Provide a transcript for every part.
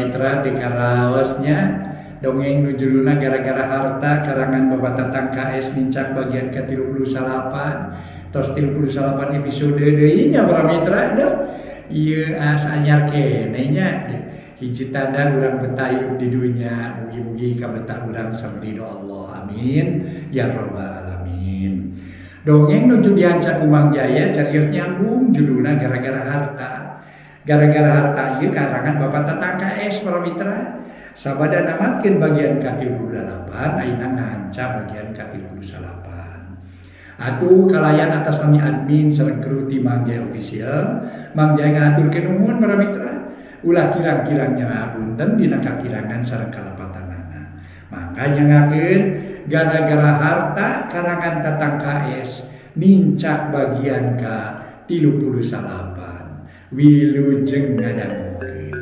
mitra teu karaosnya dongeng nu judulna gara-gara harta karangan Bapak Tatang KS nincak bagian ke-38 tos 38 episode deui nya para mitra dah. Ieu asa anyar keneh nya hiji tanda urang betah hidup di dunya, mugi-mugi kabetah urang sareng ridho Allah, amin ya rabbal alamin. Dongeng nuju dihanca ku Mang Jaya carios nyambung judulna gara-gara harta. Gara-gara harta ieu karangan Bapak Tatang KS para mitra. Sabada namatkeun bagian ka-38 ayeuna ngahanca bagian ka-39. Atuh kalayan atas nami admin sareng kru ti Mang Jaya Official, Mang Jaya ngahaturkeun nuhun para mitra. Ulah kirang-kirangnya ngapunten dina kakirangan sareng kalepatanana. Mangga nyangakeun gara-gara harta karangan Tatang KS nincak bagian ka-38. Wilujeng ngadangukeun.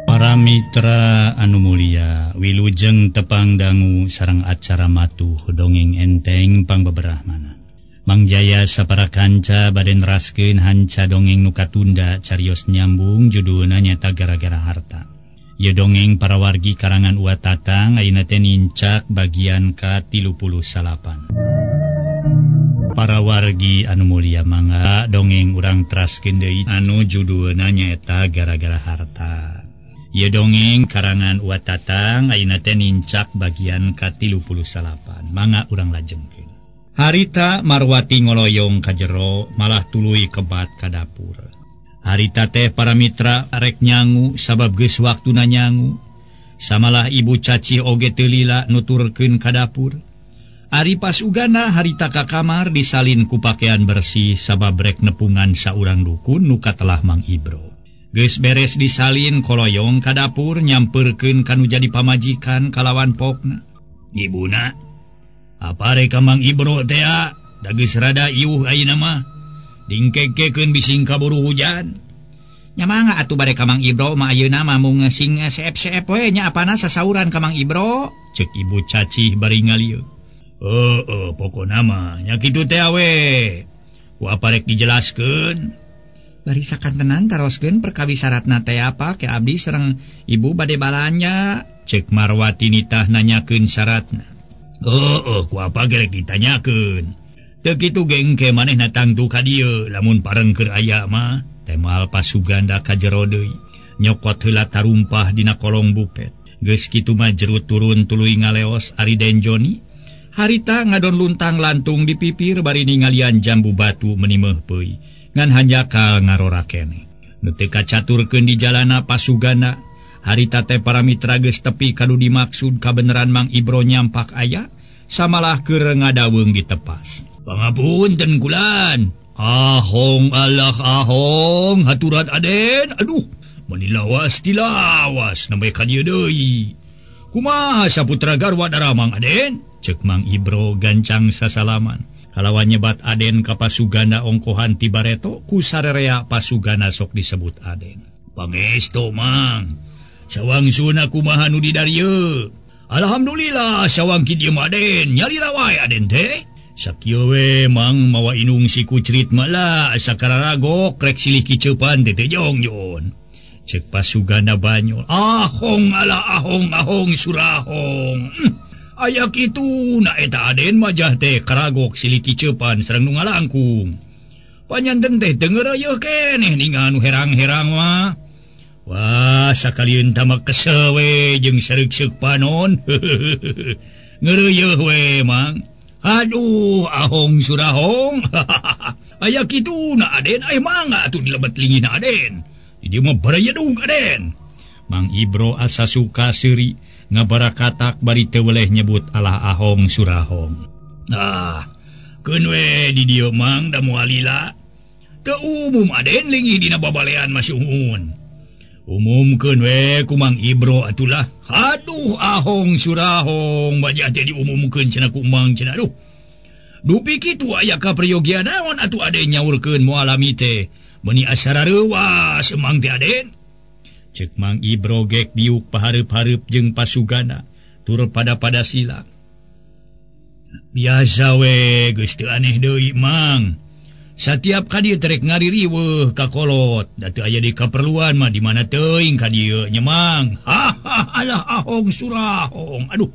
Para mitra anu mulia, wilujeng tepang dangu sareng acara matuh dongeng enteng pangbeberahmana. Mang Jaya sapara kanca bade neraskeun hanca dongeng nu katunda carios nyambung judulna nyaeta gara-gara harta. Ieu dongeng para wargi karangan Uwa Tatang ayeuna teh nincak bagian ka-38. Para wargi anu mulia mangga dongeng urang teraskeun deui anu judulna nyaeta gara-gara harta. Ieu dongeng karangan Uwa Tatang ayeuna teh nincak bagian ka-38. Mangga urang lajengkeun. Harita Marwati ngoloyong ka jero malah tuluy kebat ka dapur. Harita teh para mitra rek nyangu sabab geus waktuna nyangu. Samalah ibu cacih oge teu lila nuturkeun ka dapur. Ari pas ugana harita ka kamar disalin ku pakean bersih sabab rek nepungan saurang dukun nu katelah Mang Ibro. Geus beres disalin koloyong ka dapur nyamperkeun kanu jadi pamajikan kalawan pokna. Ibuna, apa rek ka Mang Ibro teh da geus rada iuh ayeuna mah. Dingkekekeun bising kaburu hujan. Nya mangga atuh bade ka Mang Ibro mah ayeuna mah mung sing seep-seep we nya apana sasauran ka Mang Ibro. Cek ibu cacih bari ngalieu. Heueuh pokona mah nya kitu teh we. Ku apa rek dijelaskeun? Bari sakantenan taroskeun perkawis syaratna teh apa ke abdi sareng ibu bade balanja. Cek Marwati nitah nanyakeun syaratna. Heueuh ku apa gerek ditanyakeun. Teu kitu gengke manehna tangtu ka dieu lamun pareng keur aya mah temal pasuganda ka jero deui. Nyokot heula tarumpah dina kolong bupet. Geus kitu mah jerut turun tuluy ngaleos ari Den Joni. Harita ngadon luntang lantung di pipir bari ningalian jambu batu meni meuhpeui. Ngan hanjakal ngarora keneh. Nu teu kacaturkeun di jalana pasuganda. Harita teh para mitra geus tepi kanu dimaksud kabeneran Mang Ibro nyampak aya samalah keur ngadaweung ditepas. Pangapunten kulan. Ahong alah ahong haturan aden. Aduh, meni lawas tilawas nembe ka dieu deui. Kumaha saputra garwa daramang aden? Cek Mang Ibro gancang sasalaman. Kalawan nyebat aden ka pasuganda ongkohan ti bareto ku sarerea pasuganda sok disebut aden. Pangestu Mang. Sawangsuna kumaha nu di darieu? Alhamdulillah sawang ki dieu mah aden, nyalira wae aden teh. Sakieu we Mang mawa inung si kucrit mah lah asa kararagok rek silih kiceupan teh teh jongjon. Cek pasuganda banyol. Ahong ala ahong ahong surahong. Aya kitu na eta aden majah teh karagok silih kiceupan sareng nu ngalangkung. Panyanten teh teu ngeureuyeun keneh ningal nu herang-herang mah. Wah sakalieun tama kesel we jeung sereuk-seuk panon. Ngeureuyeun we Mang. Aduh ahong surahong. Aya kitu na aden aya mangga atuh dilebet lingihna aden. Di dieu mah barayedung aden. Mang Ibro asa suka seuri ngabarakatak bari teu weleh nyebut alah ahong surahong. Ah, keun we di dieu Mang da moal lila. Teu umum aden lingih dina babalean masih umun. Umumkeun we ku Mang Ibro atulah. Aduh ahong surahong bajah teh diumumkeun cenah ku Mang cenah aduh. Dupi kitu aya kaperyogian naon atuh aden nyaurkeun moal lami teh. Meuni asa rareuwas Mang teh aden. Cek Mang Ibro gek diuk pahareup-hareup jeung pasugana tur pada-pada sila. Biasa we geus teu aneh deui Mang. Satiap ka dieu terek ngaririweuh ka kolot, da teu aya di kaperluan mah di mana teuing ka dieu nya Mang. Hahaha alah ahong surahong. Aduh.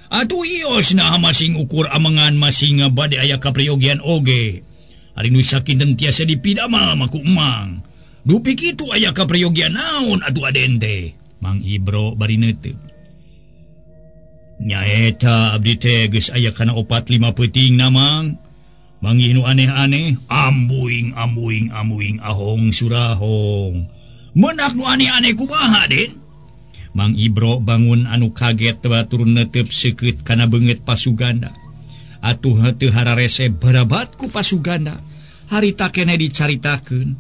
Atuh ios nah masing ukur amengan masing bade aya kapriogian oge. Ari nu sakinten tiasa dipidamel mah ku Emang. Dupi kitu aya kapriogian naon atuh aden teh. Mang Ibro bari neuteup. Nyaeta abdi teh geus aya kana 4-5 peuting na Mang. Manggih nu aneh-aneh, ambuing ambuing ambuing ahong surahong. Menak nu aneh-aneh kumaha Den? Mang Ibro bangun anu kaget batur netep seukeut kana beungeut Pasuganda. Atuh teu hararese barabat ku Pasuganda. Harita keneh dicaritakeun.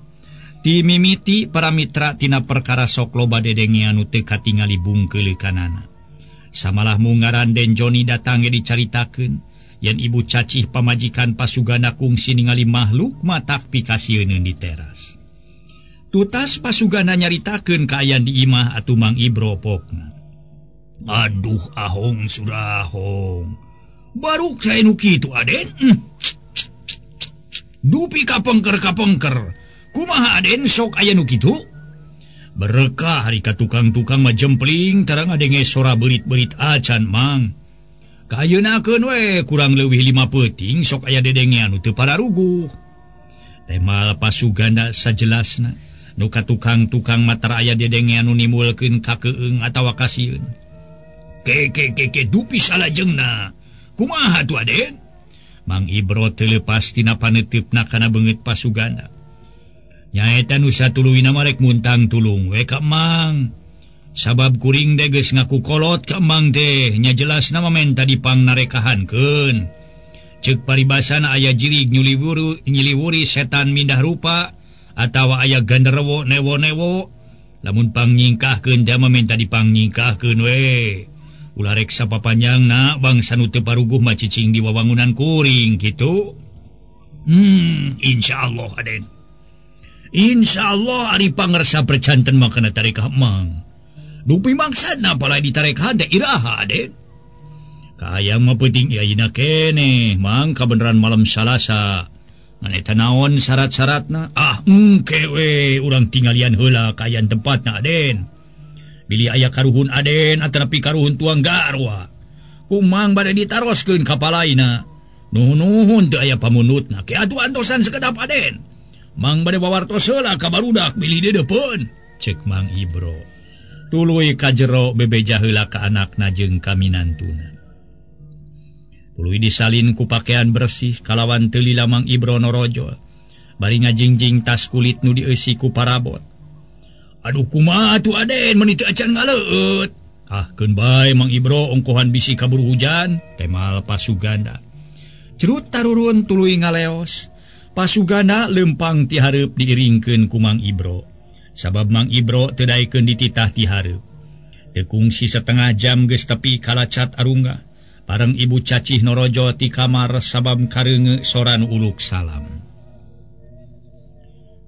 Ti mimiti para mitra tina perkara sok loba dedenge anu teu katingali bungkeuleukanana. Samalah mungaran Den Joni datang ge dicaritakeun yen ibu cacih pamajikan Pasuganda kungsi ningali makhluk matak pikasieuneun di teras. Tutas Pasuganda nyaritakeun kaayaan di imah atuh Mang Ibro pokna. Aduh ahong surahong. Baruk saya nu kitu aden. Dupi kapengker-kapengker. Kumaha aden sok aya nu kitu? Berkah hari ka tukang-tukang mah jempling tarang adenge sora beurit-beurit acan Mang. Kaayeunakeun we kurang leuwih 5 peuting sok aya dedenge anu teu pararuguh. Temal Pasuganda sajelasna nu ka tukang-tukang matar aya dedenge anu nimbulkeun kakeung atawa kasieun. Ke ke ke ke dupi salajengna. Kumaha tuh aden? Mang Ibro teu leupas tina paneuteup kana beungeut Pasuganda. Nyaeta nu satuluyna mah rek muntang tulung we ka Mang. Sabab kuring teh geus ngaku kolot ka Mang teh nya jelasna mah menta dipanglarekahankeun. Ceuk paribasana aya jirig nyiliwuri setan mindah rupa atawa aya genderuwo newo-newo. Lamun pangnyingkahkeun teh mah menta dipangnyingkahkeun we. Ulah rek sapapanjangna bangsa nu teu paruguh mah cicing di wawangunan kuring kitu. Insyaallah aden. Insyaallah ari pangersa percanten mah kana tarekah Mang. Dupi maksudna palai ditarekan teh iraha aden. Kaayang mah peuting ayeuna keneh Mang kabeneran malam Salasa. Ngan eta naon syarat-syaratna? Ah engke we urang tinggalian heula kaayaan tempatna aden. Bilih aya karuhun aden atanapi karuhun tuang garwa. Ku Mang bade ditaroskeun ka palaina. Nuhun-nuhun teu aya pamunutna. Ke atuh antosan sekedap aden. Mang bade wawartos heula ka barudak bilih deudeupeun. Ceuk Mang Ibro. Tuluy ka jero bebeja heula ka anakna jeung ka minantuna. Tuluy disalin ku pakaian bersih kalawan teu lila Mang Ibro norojol. Bari ngajingjing tas kulit nu dieusi ku parabot. Aduh kumaha atuh aden meuni teu acan ngaleueut. Ah keun bae Mang Ibro ongkohan bisi kaburu hujan, temal Pasuganda. Cerut tarurun tuluy ngaleos. Pasuganda lempang ti hareup diiringkeun ku Mang Ibro. Sabab Mang Ibro teu daekeun dititah ti hareup. Teu kungsi setengah jam geus tepi kalacat arungga. Bareng ibu cacih norojol ti kamar sabab kareunge soran uluk salam.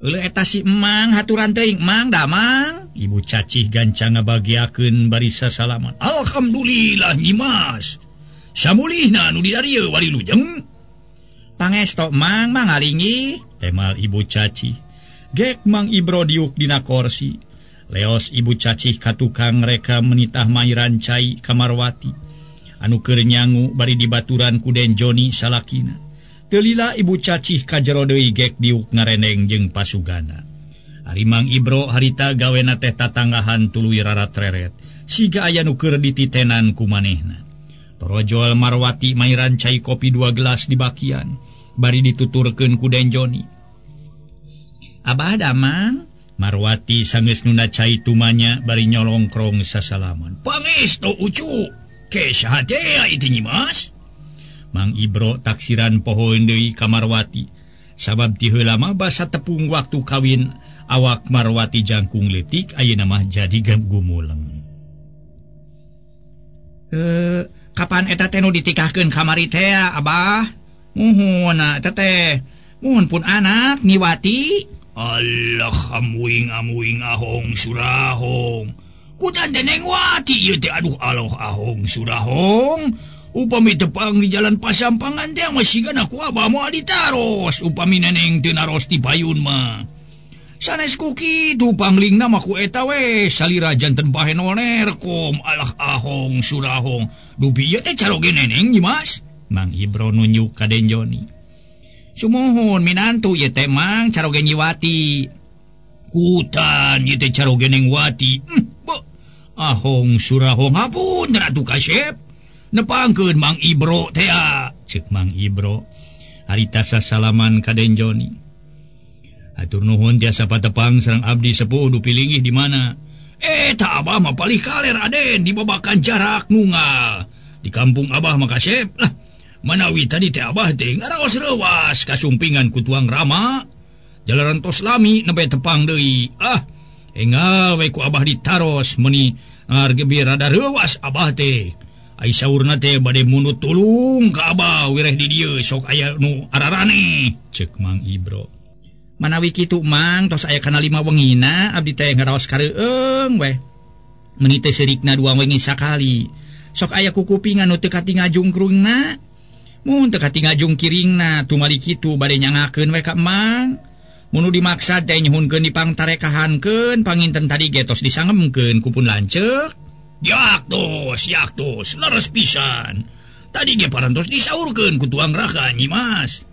Euleuh eta si Emang haturan teuing Mang damang. Ibu cacih gancang ngabagiakeun bari sasalaman. Alhamdulillah Nyimas. Samulihna nu di darieu wari lujeng. Pangesto Mang mangalingi temal ibu cacih. Gek Mang Ibro diuk dina korsi. Leos ibu cacih ka tukang reka menitah mairan cai ka Marwati. Anu keur nyangu bari dibaturan ku Den Joni salakina. Teu lila ibu cacih ka jero deui gek diuk ngareneng jeung Pasuganda. Ari Mang Ibro harita gawena teh tatanggahan tuluy rarat-reret. Siga aya nu keur dititenan ku manehna. Torojol Marwati mairan cai kopi 2 gelas di bakian bari dituturkeun ku Den Joni. Abah damang? Marwati sanggeus nunda cai tumanya bari nyolongkrong sasalaman. Pangestu ucu, ke saha teh itu Nyimas? Mang Ibro taksiran pohoeun deui ka Marwati. Sabab ti heula mah basa tepung waktu kawin awak Marwati jangkung leutik ayeuna mah jadi gumuleng. Kapan eta teh nu ditikahkeun kamari teh Abah? Muhun eta teh. Muhun pun anak Nyiwati. Allah amuing amuing ahong surahong. Kutan teh Neng Wati ieu teh aduh aloh ahong surahong. Upami tepang di jalan Pasampangan teh mah sigana ku abah moal ditaros upami neneng teu naros ti payun mah. Sanes ku kitu panglingna mah ku eta we salira janten bahenol nerkom alah ahong surahong. Dupi ieu teh caroge neneng Nyi Mas. Mang Ibro nunjuk ka Den Joni. Sumuhun minantu ieu teh Mang caroge Nyi Wati. Kutan ieu teh caroge Neng Wati. Ahong surahong ampun atuh kasep. Nepangkeun Mang Ibro teh ceuk Mang Ibro. Harita sasalaman ka Den Joni. Atur nuhun tiasa patepang sareng abdi sepuh dupi linggih di mana? Eta abah mah palih kaler Aden di babakan jarak nunggal. Di kampung abah mah kasep lah. Manawi tadi teh abah teh ngaraos reuwas kasumpingan ku tuang Rama. Jalaran tos lami nembe tepang deui. Ah, enggal we ku abah ditaros meuni ngargebi rada reuwas abah teh. Ai saurna teh bade munut tulung ka abah wireh di dieu sok aya nu araraneh ceuk Mang Ibro. Manawi kitu Mang tos aya kana 5 wengina abdi teh ngaraos kareueung we. Meuni teh seurikna 2 wengi sakali. Sok aya kukupingan nu teu katingal jungkrungna. Mun teu katingal jungkiringna tumali kitu bade nyangakeun we ka Mang. Mun nu dimaksa teh nyuhunkeun dipangtarekahankeun panginten tadi ge tos disangemkeun ku pun lanceuk. Yaktos, yaktos, leres pisan. Tadi ge parantos disaurkeun ku tuang raka Nyi Mas.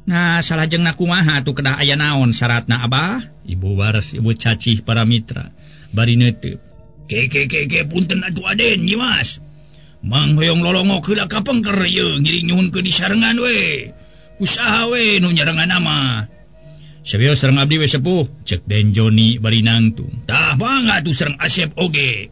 Nah, salajengna kumaha atuh kedah aya naon syaratna abah? Ibu waras ibu cacih para mitra bari neuteup. Ke ke ke ke punten atuh Aden Nyi Mas. Mang hoyong lolongok heula ka pengker ieu ngiring nyuhunkeun disarengan we. Kusaha we nu nyarengan mah. Sabeos sareng abdi we sepuh, ceuk Den Joni bari nangtung. Tah mangga atuh sareng Asep oge.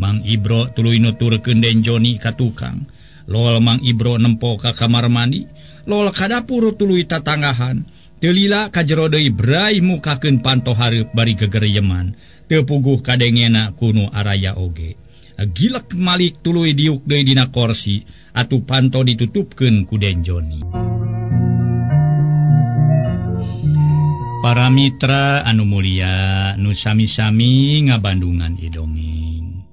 Mang Ibro tuluy nuturkeun Den Joni ka tukang. Lol Mang Ibro nempo ka kamar mandi. Lol ka dapur tuluy tatanggahan. Teu lila ka jero deui brai mukakeun panto hareup bari gegereyeman. Teu puguh kadengena kunu araya oge. Gilek malik tuluy diuk deui dina korsi atuh panto ditutupkeun ku Den Joni. Para mitra anu mulia nu sami-sami ngabandungan idongeng.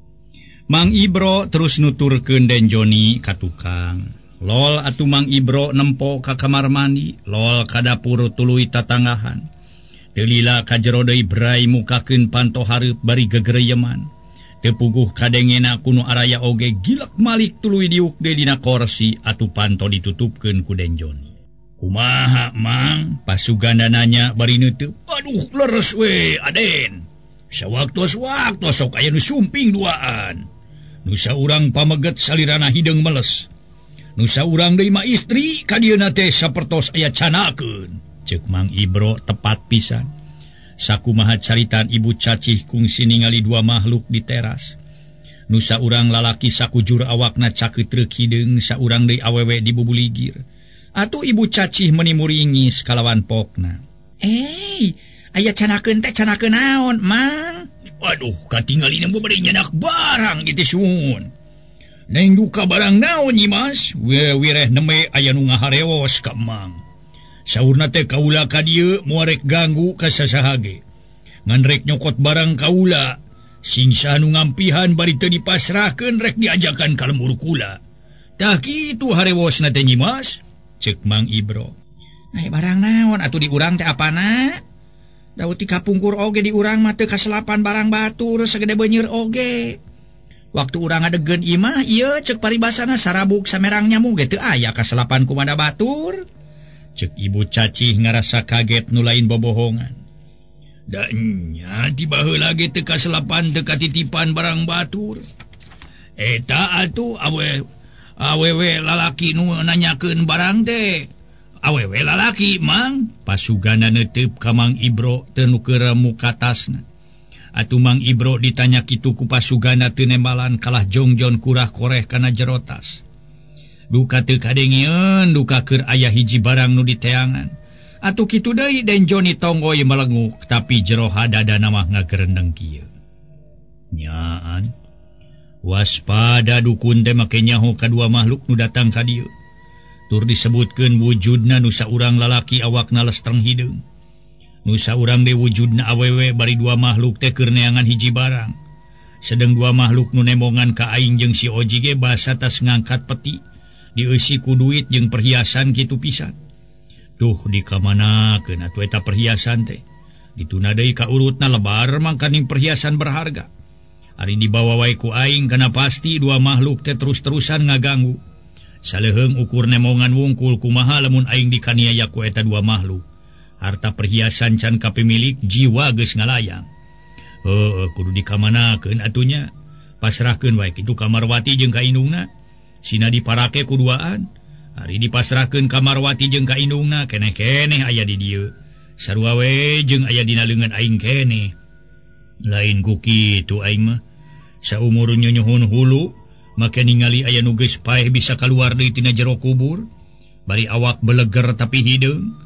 Mang Ibro terus nuturkeun Den Joni ka tukang. Lol atuh Mang Ibro nempo ka kamar mandi, lol ka dapur tuluy tatanggahan. Teu lila ka jero deui brai mukakeun panto hareup bari gegereyeman. Teu puguh kadengena ku nu araya oge gilek malik tuluy diuk deui dina korsi atuh panto ditutupkeun ku Den Joni. Kumaha Mang? Pasuganda nanya bari neuteub. Aduh leres we Aden. Sawaktu-waktu sok aya nu sumping duaan. Nu saurang pameget salirana hideung meles. Nu saurang deui mah istri ka dieuna teh sapertos aya canakeun. Ceuk Mang Ibro tepat pisan. Sakumaha caritaan ibu cacih kungsi ningali dua makhluk di teras. Nu saurang lalaki sakujur awakna cakeut reuk hideung, saurang deui awewe dibubuligir. Atuh ibu cacih meuni muringis kalawan pokna. Aya canakeun teh canakeun naon, Mang? Aduh, katingalina mah bade nyanak barang gitu suhun. Neng duka barang naon Nyi Mas? Wireh nembe aya nu ngaharewos ka Mang. Saurna teh kaula ka dieu moal rek ganggu ka sasaha ge. Ngan rek nyokot barang kaula, sing saha nu ngampihan bari teu dipasrahkeun rek diajakan ka lembur kula. Tah kitu harewosna teh Nyi Mas? Ceuk Mang Ibro. Ai barang naon atuh di urang teh apana? Daud ti kapungkur oge di urang mah teu kaselapan barang batur sagede beuneur oge. Waktu urang ngadegeun imah ieu ceuk paribasana sarabuk samerang nyamuk ge teu aya kaselapan kumada batur. Ceuk ibu cacih ngarasa kaget nu lain bobohongan. Da nya ti baheula ge teu kaselapan teu katitipan barang batur. Eta atuh awewe lalaki nu nanyakeun barang teh. Awewe lalaki Mang. Pasuganda neuteup ka Mang Ibro teu nu keur muka tasna. Atuh Mang Ibro ditanya kitu ku pasuganda teu nembalan kalah jongjon kurah koreh kana jero tas. Duka teu kadengeun duka keur aya hiji barang nu diteangan. Atuh kitu deui Den Joni tonggoy melenguk tapi jero hadadana mah ngagerendeng kieu. Nyaan waspada dukun teh make nyaho kadua makhluk nu datang ka dieu. Tur disebutkeun wujudna nu saurang lalaki awakna lestreng hideung. Nu saurang deui wujudna awewe bari dua makhluk teh keur neangan hiji barang. Sedeng dua makhluk nu nembongan ka aing jeung si Oji ge basa tas ngangkat peti dieusi ku duit jeung perhiasan kitu pisan. Duh dikamanakeun atuh eta perhiasan teh. Dituna deui ka urutna lebar mangkaning perhiasan berharga. Ari dibawa wae ku aing kana pasti dua makhluk teh terus-terusan ngaganggu. Saleuheung ukur nemongan wungkul kumaha lamun aing dikaniaya ku eta dua makhluk. Harta perhiasan can kapimilik jiwa geus ngalayang. Heuh, kudu dikamanakeun atunya. Pasrahkeun wae kitu ka Marwati jeung ka indungna. Sina diparake ku duaan. Ari dipasrahkeun ka Marwati jeung ka indungna keneh-keneh aya di dieu. Sarua we jeung aya dina leungeun aing keneh. Lain ku kitu aing mah. Saumur nyunyuhun hulu make ningali aya nu geus paeh bisa kaluar deui tina jero kubur. Bari awak beleger tapi hideung.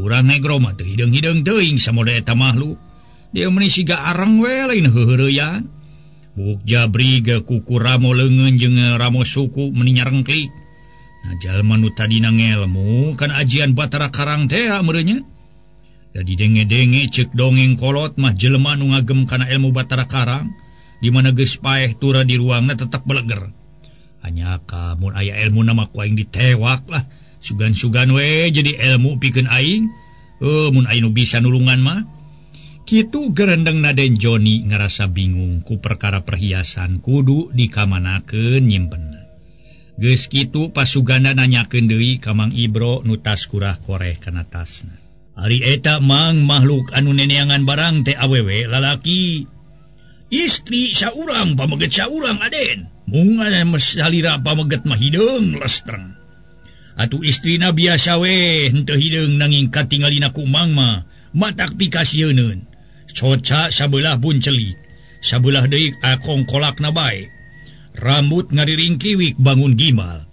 Urang negro mah teu hideung-hideung teuing samoda eta makhluk. Dia meni siga areng we lain heuheureyan. Buk jabri ge kuku ramo leungeun jeung ramo suku meni nyarengklik. Nah jalma nu tadina ngelmu kan ajian Batara Karang teh meureun nya. Jadi denge-denge ceuk dongeng kolot mah jelema nu ngagem kana ilmu Batara Karang di mana geus paeh tura di ruangna tetep beleger. Hanya ka mun aya ilmu nama ku aing ditewak lah. Sugan-sugan we jadi ilmu pikeun aing. Mun aya nu bisa nulungan mah. Kitu gerendeng Naden Joni ngerasa bingung ku perkara perhiasan kudu dikamanakeun nyimpenna. Geus kitu pasuganda nanyakeun deui ka Mang Ibro nu tas kurah koreh kana tasna. Ari eta mang makhluk anu neneangan barang teh awewe lalaki. Istri saurang pameget saurang Aden. Mung salira pameget mah hideung lestreng. Atuh istrina biasa we henteu hideung nanging katingalina ku mang mah matak pikasieuneun. Coca sabelah buncelik, sabelah deui akong kolakna bae. Rambut ngariring kiwik bangun gimal.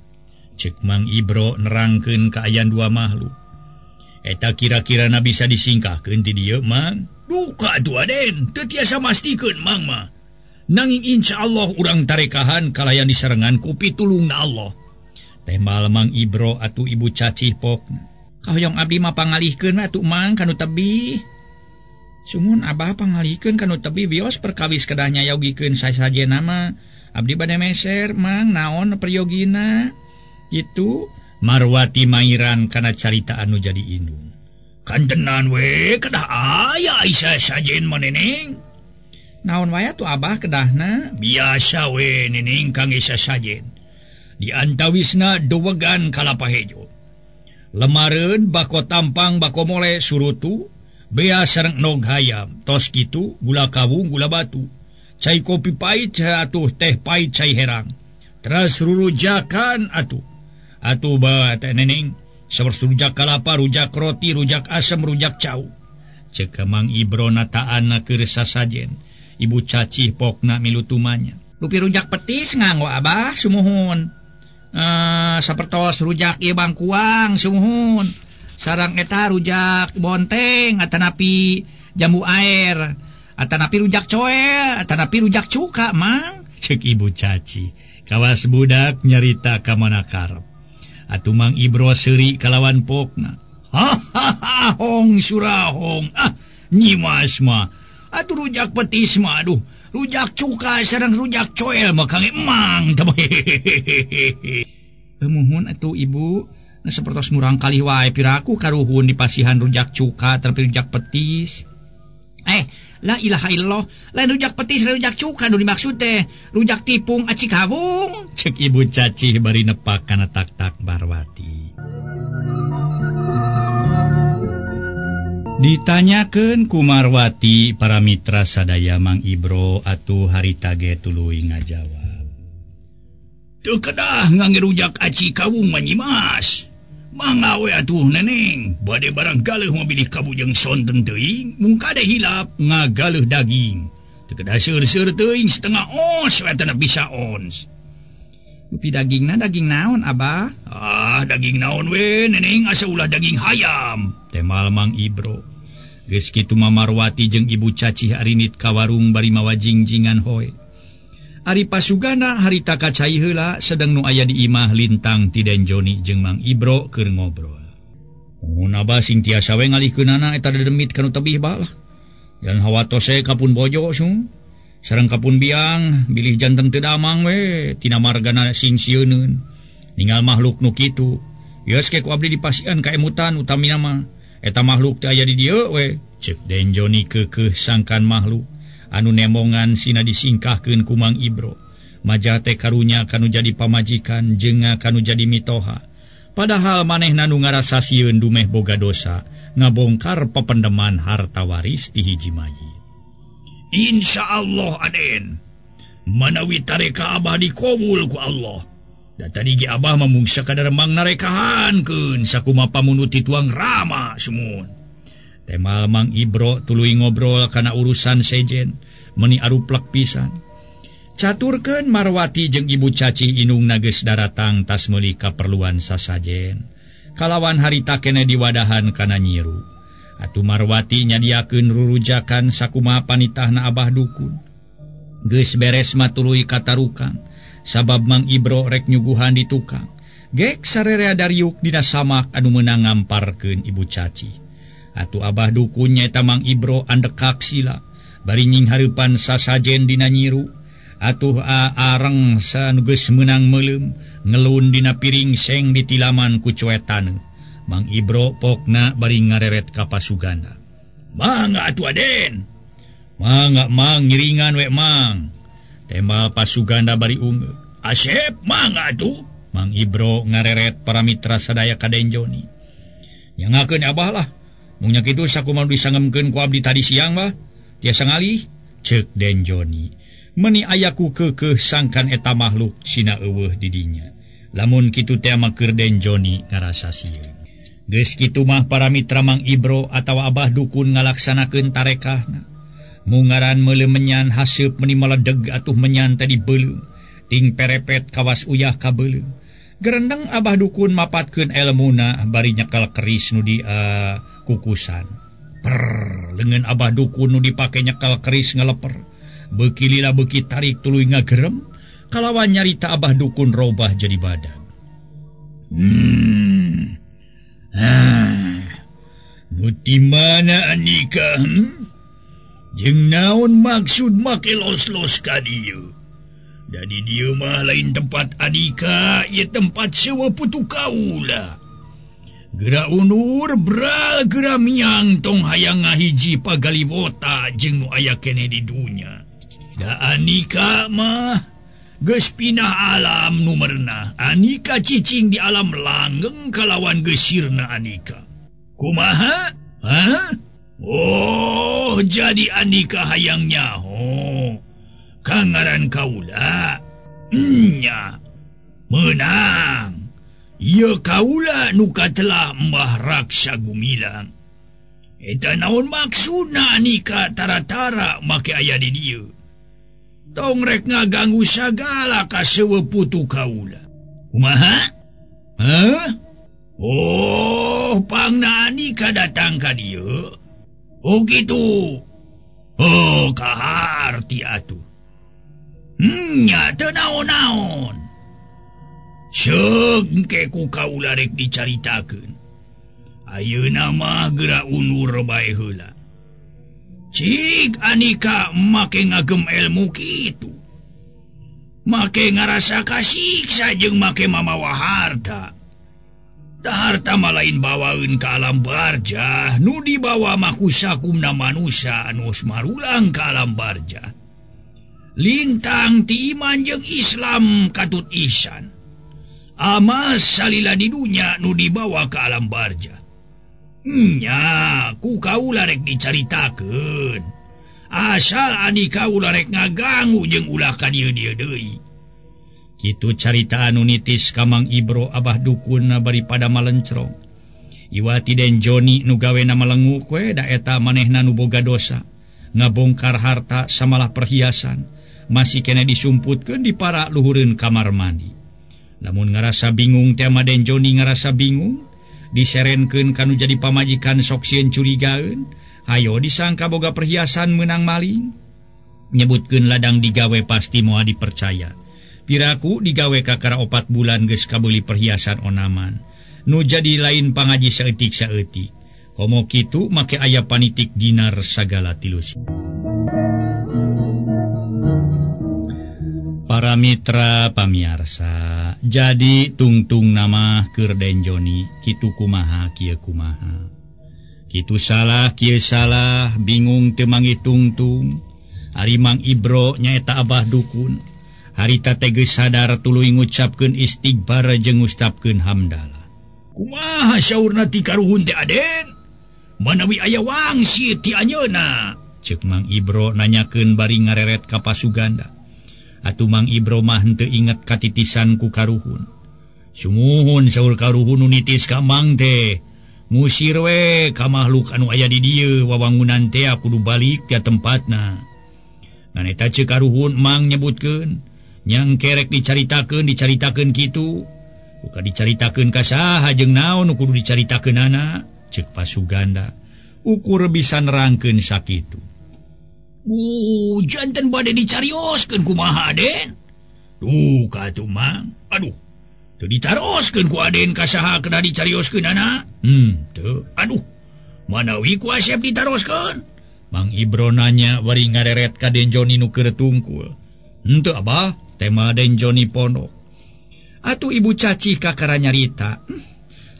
Ceuk Mang Ibro nerangkeun kaayaan dua makhluk. Eta kira-kirana bisa disingkahkeun ti dieu Mang. Duka atuh Aden, teu tiasa mastikeun Mang mah. Nanging insyaallah urang tarekahan kalayan disarengan ku pitulungna Allah. Tembal Mang Ibro atuh ibu cacih pokna. Kahoyong abdi mah pangalihkeun atuh Mang kanu tebih. Sumun abah pangalihkeun kanu tebih bios perkawis kedah nyayogikeun sasajena mah. Abdi bade meser Mang naon priyogina. Kitu Marwati mairan kana carita anu jadi indung. Kantenan we kedah aya isa sajen mah neneng. Naon wae atuh abah kedahna? Biasa we neneng kang isa sajen. Di antawisna duwegan kalapa hejo. Lemareun bako tampang bako mole surutu bea sareng nog hayam tos kitu gula kawung gula batu. Cai kopi pahit atuh teh pahit cai herang. Teras rurujakan atuh. Atuh ba teh neneng sapertos rujak kalapa, rujak roti, rujak asem, rujak cau. Ceuk Mang Ibro nataanna keur sasajen. Ibu cacih pokna milu tumanya. Rupi rujak petis nganggo abah sumuhun. Sapertos rujak ieu bangkuang sumuhun. Sarang eta rujak bonteng atanapi jambu air, atanapi rujak coel, atanapi rujak cuka Mang. Ceuk ibu caci. Kawas budak nyarita ka mana karep. Atuh Mang Ibro seuri kalawan pokna. Hahaha hong surahong. Ah nyimas mah. Atuh rujak petis mah aduh. Rujak cuka sareng rujak coel mah kang emang teh. Muhun atuh ibu. Nah sapertos murang kali wae piraku karuhun dipasihan rujak cuka tapi rujak petis. La ilaha illallah, lain rujak petis lain rujak cuka nu dimaksud teh rujak tipung aci kawung. Ceuk ibu cacih bari nepak kana tak-tak Marwati. Ditanyakeun ku Marwati para mitra sadaya Mang Ibro atuh harita ge tuluy ngajawab. Teu kedah ngangge rujak aci kawung mah nyimas. Mangga we atuh neneng, bade barang galeuh mah bilih kabujeng sonten teuing, mung kade hilap ngagaleuh daging. Teu kedah seur-seur teuing setengah ons we teu bisa ons. Rupi dagingna daging naon abah? Ah, daging naon we neneng asa ulah daging hayam. Temal Mang Ibro. Geus kitu mah Marwati jeung ibu cacih arinit ka warung bari mawa jingjingan hoe. Ari pasugana harita kacai heula sedeng nu aya di imah lintang ti Den Joni jeung Mang Ibro keur ngobrol. Mun abah sing tiasa we ngalihkeunana eta dedemit kanu tebih balah. Jan hawatos we kapun bojo sung. Sareng kapun biang bilih janten teu damang we tina margana sing sieuneun. Ningal makhluk nu kitu. Geus ke ku abdi dipasian ka emutan utamina mah. Eta makhluk teh aya di dieu we. Ceuk Den Joni keukeuh sangkan makhluk anu nemongan sina disingkahkeun ku Mang Ibro. Majah teh karunya kanu jadi pamajikan jeung kanu jadi mitoha. Padahal manehna nu ngarasa sieun dumeh boga dosa ngabongkar pependeman harta waris ti hiji mayit. Insyaallah Aden, manawi tareka abah dikobul ku Allah. Da tadi ge abah mah mung sakadar mang narekahankeun sakumaha pamunuti tuang rama sumun. Temal Mang Ibro tuluy ngobrol kana urusan sejen meuni aruplek pisan. Caturkeun Marwati jeung Ibu Caci inungna geus daratang tas meuli kaperluan sasajen. Kalawan harita keneh diwadahan kana nyiru. Atuh Marwati nyadiakeun rurujakan sakumaha panitahna Abah Dukun. Geus beres mah tuluy ka tarukang, sabab Mang Ibro rek nyuguhan di tukang. Gek sarerea dariuk dina samak anu meunang ngamparkeun Ibu Caci. Atuh Abah Dukun nyaeta Mang Ibro andekak sila bari nying hareupan sasajen dina nyiru. Atuh areng sanu geus meunang meuleum ngelun dina piring seng ditilaman ku cuetane. Mang Ibro pokna bari ngareret ka pasuganda. Mangga atuh Aden. Mangga mang ngiringan we mang. Tembal pasuganda bari ungeuk. Asep mangga atuh. Mang Ibro ngareret para mitra sadaya ka Den Joni. Nyangakeun abah lah. Mung nya kitu sakumaha disangemkeun ku abdi tadi siang mah. Tiasa ngalih ceuk Den Joni. Meni ayaku keukeuh sangkan eta makhluk sina eueuh di dinya. Lamun kitu teh mah keur Den Joni ngarasa sieun. Geus kitu mah para mitra Mang Ibro atawa Abah Dukun ngalaksanakeun tarekahna. Mungaran meuleuh menyan haseup meni meledeg atuh menyan teh dibeuleum. Ting perepet kawas uyah kabeuleum. Gerendeng Abah Dukun mapatkeun elmuna bari nyekel keris nu di kukusan. Per leungeun Abah Dukun nu dipake nyekel keris ngeleper. Beuki lila beuki tarik tuluy ngagerem kalawan nyarita Abah Dukun robah jadi badan. Nu ti mana Anika? Jeung naon maksud make los-los ka dieu? Da di dieu mah lain tempat Anika, ieu tempat sewa putu kaula. Geura undur bral geura miang tong hayang ngahiji pagaliwota jeung nu aya keneh di dunya. Da Anika mah geus pindah alam nu merenah. Anika cicing di alam langgeng kalawan geusirna Anika. Kumaha? Hah? Oh, jadi Anika hayang nyaho. Kangaran kaula. Nya. Menang. Ieu kaula nu katelah Mbah Raksa Gumilang. Eta naon maksudna Anika tara-tara make aya di dieu? Tong rek ngaganggu sagala ka sewe putu kaula. Kumaha? Hah? Oh, pangna Anika datang ka dieu. Oh kitu. Oh, kaharti atuh. Nya teu naon-naon. Seug engke ku kaula rek dicaritakeun. Ayeuna mah geura undur bae heula. Cik Anika make ngagem ilmu kitu. Make ngarasa kasiksa jeung make mamawa harta. Da harta mah lain bawaeun ka alam barjah, nu dibawa mah ku sakumna manusia anu marulang ka alam barjah. Lintang ti iman jeung Islam katut ihsan. Amas salila di dunya nu dibawa ka alam barjah. Nya, ku kaula rek dicaritakeun. Asal Anika ulah rek ngaganggu jeung ulah ka dieu-dieu deui. Kitu carita anu nitis ka Mang Ibro Abah Dukun bari pada malencrong. Iwati Den Joni nu gawena malenguk we da eta manehna nu boga dosa. Ngabongkar harta samalah perhiasan masih kena disumputkeun di para luhureun kamar mandi. Lamun ngarasa bingung teh mah Den Joni ngarasa bingung. Diserenkeun kanu jadi pamajikan sok sieun curigaeun, hayo disangka boga perhiasan meunang maling. Nyebutkeun ladang digawe pasti moal dipercaya. Piraku digawe kakara 4 bulan geus kabeuli perhiasan onaman. Nu jadi lain pangaji saeutik-saeutik. Komo kitu make aya panitik dinar sagala tilus. Para mitra pamiarsa, jadi tungtung nama keur Den Joni kitu kumaha kieu kumaha. Kitu salah kieu salah, bingung teu manggih tungtung. Ari Mang Ibro nyaeta abah dukun. Harita teh geus sadar tuluy ngucapkeun istighfar jeung ngucapkeun hamdalah. Kumaha saurna ti karuhun teh Aden? Manawi aya wangsit ti anjeunna? Ceuk Mang Ibro nanyakeun bari ngareret ka Pasuganda. Atuh Mang Ibro mah henteu inget katitisan ku karuhun. Sumuhun saur karuhun nu nitis ka Mang teh. Ngusir we ka makhluk anu aya di dieu wawangunan teh kudu balik ka tempatna. Ngan eta ceuk karuhun Mang nyebutkeun nyang kerek dicaritakeun kitu. Buka dicaritakeun ka saha jeung naon nu kudu dicaritakeunana? Ceuk Pasuganda. Ukur bisa nerangkeun sakitu. Janten bade dicarioskeun kumaha Aden? Duh ka atuh Mang. Aduh, teu ditaroskeun ku Aden ka saha kedah dicarioskeunana? Teu. Aduh, manawi ku Asep ditaroskeun? Mang Ibro nanya bari ngareret ka Den Joni nu keur tungkul. Henteu Abah, tema Den Joni pondok. Atuh ibu cacih kakara nyarita.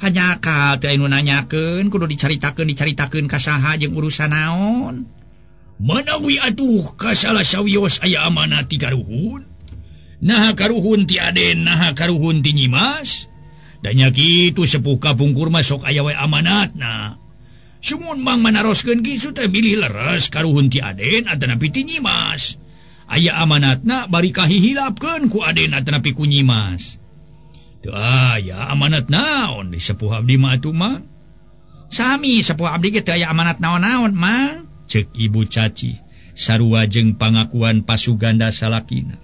Hanya ka teh anu nanyakeun kudu dicaritakeun ka saha jeung urusan naon? Manawi atuh ka salah sawios aya amanat ti karuhun. Naha karuhun ti Aden, naha karuhun ti Nyimas. Da nya kitu sepuh kapungkur mah sok aya we amanatna. Sumun Mang manaroskeun kitu teh bilih leres karuhun ti Aden atanapi ti Nyimas. Aya amanatna bari kahihilapkeun ku Aden atanapi ku Nyimas. Teu aya amanat naon di sepuh abdi mah atuh Mang. Sami sepuh abdi ge teu aya amanat naon-naon Mang. Ceuk ibu caci sarua jeung pangakuan Pasuganda salakina.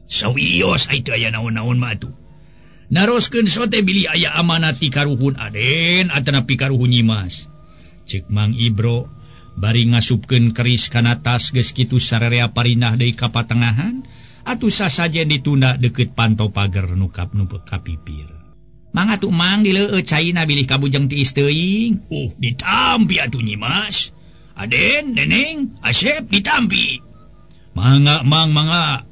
Sawios ai teu aya naon-naon mah atuh. Naroskeun sote bilih aya amanat ti karuhun Aden atanapi karuhun Nyimas. Ceuk Mang Ibro bari ngasupkeun keris kana tas geus kitu sarerea parinah deui ka patengahan atuh sasajen ditunda deukeut panto pager nu kapipir. Mang atuh Mang dileueut caina bilih kabujeng tiis teuing. Ditampi atuh Nyimas. Aden, Neneng, Asep ditampi. Mangga Mang, mangga.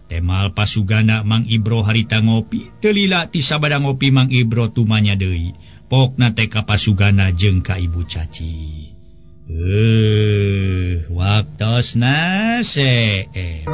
Temal Pasuganda Mang Ibro harita ngopi, teu lila ti sabada ngopi Mang Ibro tumanya deui. Pokna teh ka Pasuganda jeung ka ibu caci. Waktosna seep.